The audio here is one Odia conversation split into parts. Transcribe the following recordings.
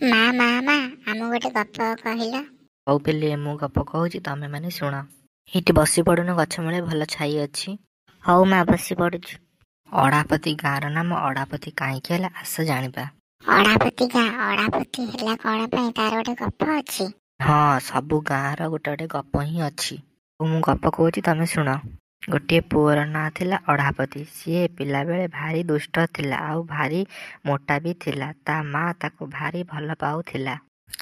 ମା ମା ମା, ଆମକୁ ଗୋଟେ ଗପ କହିଲ। ହଉ ପିଲେ, ମୁଁ ଗପ କହୁଛି, ତମେମାନେ ଶୁଣ। ଏଇଠି ବସି ପଡୁନ, ଗଛ ମୂଳେ ଭଲ ଛାଇ ଅଛି। ହଉ ମା, ବସି ପଡୁଛୁ। ଅଢ଼ାପତି ଗାଁର ନାମ ଅଢ଼ାପତି କାହିଁକି ହେଲା, ଆସ ଜାଣିବା। ଅଢ଼ାପତି ଗାଁ ଅଢ଼ାପତି ହେଲା କଣ ପାଇଁ, ତାର ଗୋଟେ ଗପ ଅଛି? ହଁ, ସବୁ ଗାଁର ଗୋଟେ ଗୋଟେ ଗପ ହିଁ ଅଛି। ହଉ, ମୁଁ ଗପ କହୁଛି, ତମେ ଶୁଣ। ଗୋଟିଏ ପୁଅର ନାଁ ଥିଲା ଅଢ଼ାପତି। ସିଏ ପିଲାବେଳେ ଭାରି ଦୁଷ୍ଟ ଥିଲା ଆଉ ଭାରି ମୋଟା ବି ଥିଲା। ତା ମା ତାକୁ ଭାରି ଭଲ ପାଉଥିଲା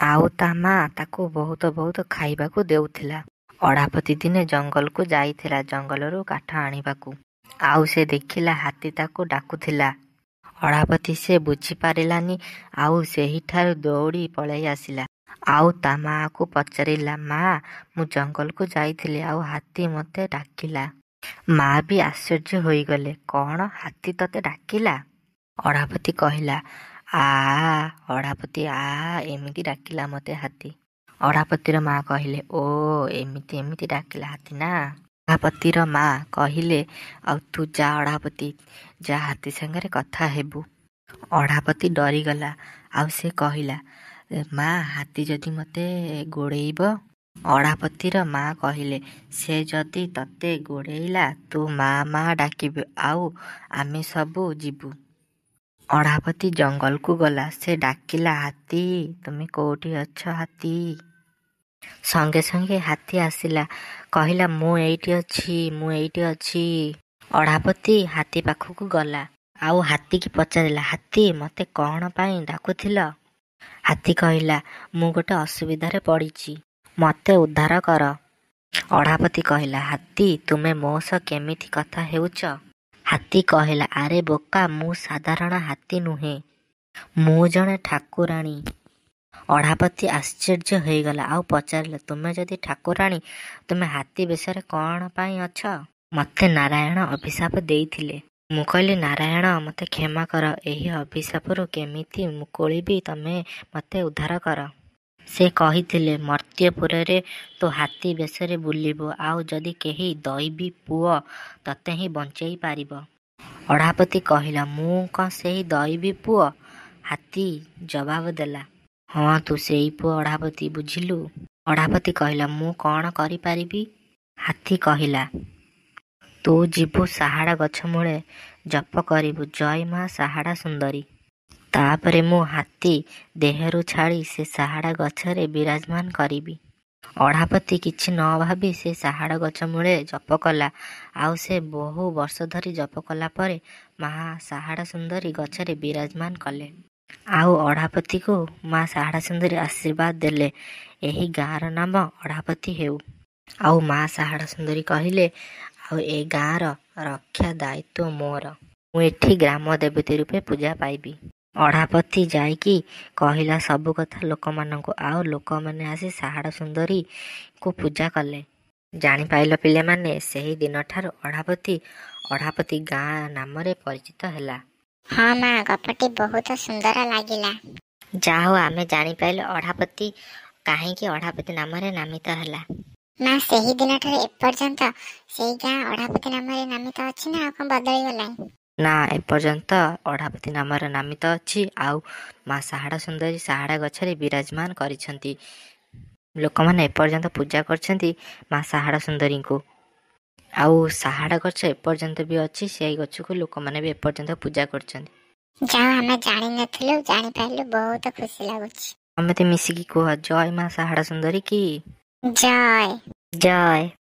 ଆଉ ତା ମା ତାକୁ ବହୁତ ବହୁତ ଖାଇବାକୁ ଦେଉଥିଲା। ଅଢ଼ାପତି ଦିନେ ଜଙ୍ଗଲକୁ ଯାଇଥିଲା ଜଙ୍ଗଲରୁ କାଠ ଆଣିବାକୁ। ଆଉ ସେ ଦେଖିଲା ହାତୀ ତାକୁ ଡାକୁଥିଲା। ଅଢ଼ାପତି ସେ ବୁଝିପାରିଲାନି ଆଉ ସେହିଠାରୁ ଦୌଡ଼ି ପଳେଇ ଆସିଲା। ଆଉ ତା ମାଆକୁ ପଚାରିଲା, ମା, ମୁଁ ଜଙ୍ଗଲକୁ ଯାଇଥିଲି ଆଉ ହାତୀ ମୋତେ ଡାକିଲା। ମା ବି ଆଶ୍ଚର୍ଯ୍ୟ ହୋଇଗଲେ। କଣ, ହାତୀ ତତେ ଡାକିଲା? ଅଢ଼ାପତି କହିଲା, ଆ ଅଢ଼ାପତି ଆ, ଏମିତି ଡାକିଲା ମୋତେ ହାତୀ। ଅଢ଼ାପତିର ମା କହିଲେ, ଓ, ଏମିତି ଏମିତି ଡାକିଲା ହାତୀ ନା? ଅଢ଼ାପତିର ମା କହିଲେ, ଆଉ ତୁ ଯା ଅଢ଼ାପତି, ଯା ହାତୀ ସାଙ୍ଗରେ କଥା ହେବୁ। ଅଢ଼ାପତି ଡରିଗଲା ଆଉ ସେ କହିଲା, ମା, ହାତୀ ଯଦି ମୋତେ ଗୋଡ଼େଇବ? ଅଢ଼ାପତିର ମା କହିଲେ, ସେ ଯଦି ତତେ ଗୋଡ଼େଇଲା, ତୁ ମା ମା ଡାକିବୁ ଆଉ ଆମେ ସବୁ ଯିବୁ। ଅଢ଼ାପତି ଜଙ୍ଗଲକୁ ଗଲା। ସେ ଡାକିଲା, ହାତୀ, ତୁମେ କୋଉଠି ଅଛ ହାତୀ? ସଙ୍ଗେ ସଙ୍ଗେ ହାତୀ ଆସିଲା, କହିଲା, ମୁଁ ଏଇଠି ଅଛି, ମୁଁ ଏଇଠି ଅଛି। ଅଢ଼ାପତି ହାତୀ ପାଖକୁ ଗଲା ଆଉ ହାତୀକି ପଚାରିଲା, ହାତୀ, ମୋତେ କଣ ପାଇଁ ଡାକୁଥିଲ? ହାତୀ କହିଲା, ମୁଁ ଗୋଟେ ଅସୁବିଧାରେ ପଡ଼ିଛି, ମୋତେ ଉଦ୍ଧାର କର। ଅଢ଼ାପତି କହିଲା, ହାତୀ, ତୁମେ ମୋ ସହ କେମିତି କଥା ହେଉଛ? ହାତୀ କହିଲା, ଆରେ ବୋକା, ମୁଁ ସାଧାରଣ ହାତୀ ନୁହେଁ, ମୁଁ ଜଣେ ଠାକୁରାଣୀ। ଅଢ଼ାପତି ଆଶ୍ଚର୍ଯ୍ୟ ହୋଇଗଲା ଆଉ ପଚାରିଲା, ତୁମେ ଯଦି ଠାକୁରାଣୀ, ତୁମେ ହାତୀ ବେଶରେ କଣ ପାଇଁ ଅଛ? ମୋତେ ନାରାୟଣ ଅଭିଶାପ ଦେଇଥିଲେ। ମୁଁ କହିଲି, ନାରାୟଣ, ମୋତେ କ୍ଷମା କର, ଏହି ଅଭିଶାପରୁ କେମିତି ମୁକୁଳିବି, ତମେ ମୋତେ ଉଦ୍ଧାର କର। ସେ କହିଥିଲେ, ମର୍ତ୍ତ୍ୟପୁରରେ ତୁ ହାତୀ ବେଶରେ ବୁଲିବୁ ଆଉ ଯଦି କେହି ଦଇବି ପୁଅ ତତେ ହିଁ ବଞ୍ଚେଇ ପାରିବ। ଅଢ଼ାପତି କହିଲା, ମୁଁ କଣ ସେହି ଦଇବି ପୁଅ? ହାତୀ ଜବାବ ଦେଲା, ହଁ, ତୁ ସେଇ ପୁଅ ଅଢ଼ାପତି, ବୁଝିଲୁ? ଅଢ଼ାପତି କହିଲା, ମୁଁ କଣ କରିପାରିବି? ହାତୀ କହିଲା, ତୁ ଯିବୁ ସାହାଡ଼ା ଗଛ ମୂଳେ ଜପ କରିବୁ, ଜୟ ମା ସାହାଡ଼ା ସୁନ୍ଦରୀ। ତାପରେ ମୁଁ ହାତୀ ଦେହରୁ ଛାଡ଼ି ସେ ସାହାଡ଼ା ଗଛରେ ବିରାଜମାନ କରିବି। ଅଢ଼ାପତି କିଛି ନ ଭାବି ସେ ସାହାଡ଼ ଗଛ ମୂଳେ ଜପ କଲା ଆଉ ସେ ବହୁ ବର୍ଷ ଧରି ଜପ କଲା ପରେ ମା ସାହାଡ଼ା ସୁନ୍ଦରୀ ଗଛରେ ବିରାଜମାନ କଲେ। ଆଉ ଅଢ଼ାପତିକୁ ମା ସାହାଡ଼ା ସୁନ୍ଦରୀ ଆଶୀର୍ବାଦ ଦେଲେ, ଏହି ଗାଁର ନାମ ଅଢ଼ାପତି ହେଉ। ଆଉ ମା ସାହାଡ଼ା ସୁନ୍ଦରୀ କହିଲେ, ଆଉ ଏ ଗାଁର ରକ୍ଷା ଦାୟିତ୍ୱ ମୋର, ମୁଁ ଏଠି ଗ୍ରାମ ଦେବତୀ ରୂପେ ପୂଜା ପାଇବି। ଅଢ଼ାପତି ଯାଇକି କହିଲା ସବୁ କଥା ଲୋକମାନଙ୍କୁ ଆଉ ଲୋକମାନେ ଆସି ସାହାଡ଼ା ସୁନ୍ଦରୀଙ୍କୁ ପୂଜା କଲେ। ଜାଣିପାରିଲ ପିଲାମାନେ, ସେହି ଦିନଠାରୁ ଅଢ଼ାପତି ଅଢ଼ାପତି ଗାଁ ନାମରେ ପରିଚିତ ହେଲା। ହଁ ମା, ଗପଟି ବହୁତ ସୁନ୍ଦର ଲାଗିଲା। ଯାହା ହଉ, ଆମେ ଜାଣିପାରିଲୁ ଅଢ଼ାପତି କାହିଁକି ଅଢ଼ାପତି ନାମରେ ନାମିତ ହେଲା। ମା, ସେହି ଦିନଠାରୁ ଏପର୍ଯ୍ୟନ୍ତ ସେଇ ଗାଁ ଅଢ଼ାପତି ନାମରେ ନାମିତ ଅଛି ନା ଆଉ କଣ ବଦଳିଗଲାଣି? ନା, ଏପର୍ଯ୍ୟନ୍ତ ଅଢ଼ାପତି ନାମରେ ନାମିତ ଅଛି ଆଉ ମା ସାହାଡ଼ା ସୁନ୍ଦରୀ ସାହାଡ଼ା ଗଛରେ ବିରାଜମାନ କରିଛନ୍ତି। ଲୋକମାନେ ଏପର୍ଯ୍ୟନ୍ତ ପୂଜା କରିଛନ୍ତି ମା ସାହାଡ଼ା ସୁନ୍ଦରୀଙ୍କୁ। ଆଉ ସାହାଡ଼ା ଗଛ ଏପର୍ଯ୍ୟନ୍ତ ବି ଅଛି, ସେଇ ଗଛକୁ ଲୋକମାନେ ବି ଏପର୍ଯ୍ୟନ୍ତ ପୂଜା କରୁଛନ୍ତି। ଯାହା ଆମେ ଜାଣିନଥିଲୁ ଜାଣିପାରିଲୁ, ବହୁତ ଖୁସି ଲାଗୁଛି। ସମସ୍ତେ ମିଶିକି କୁହ, ଜୟ ମା ସାହାଡ଼ା ସୁନ୍ଦରୀ କି ଜୟ। ଜୟ।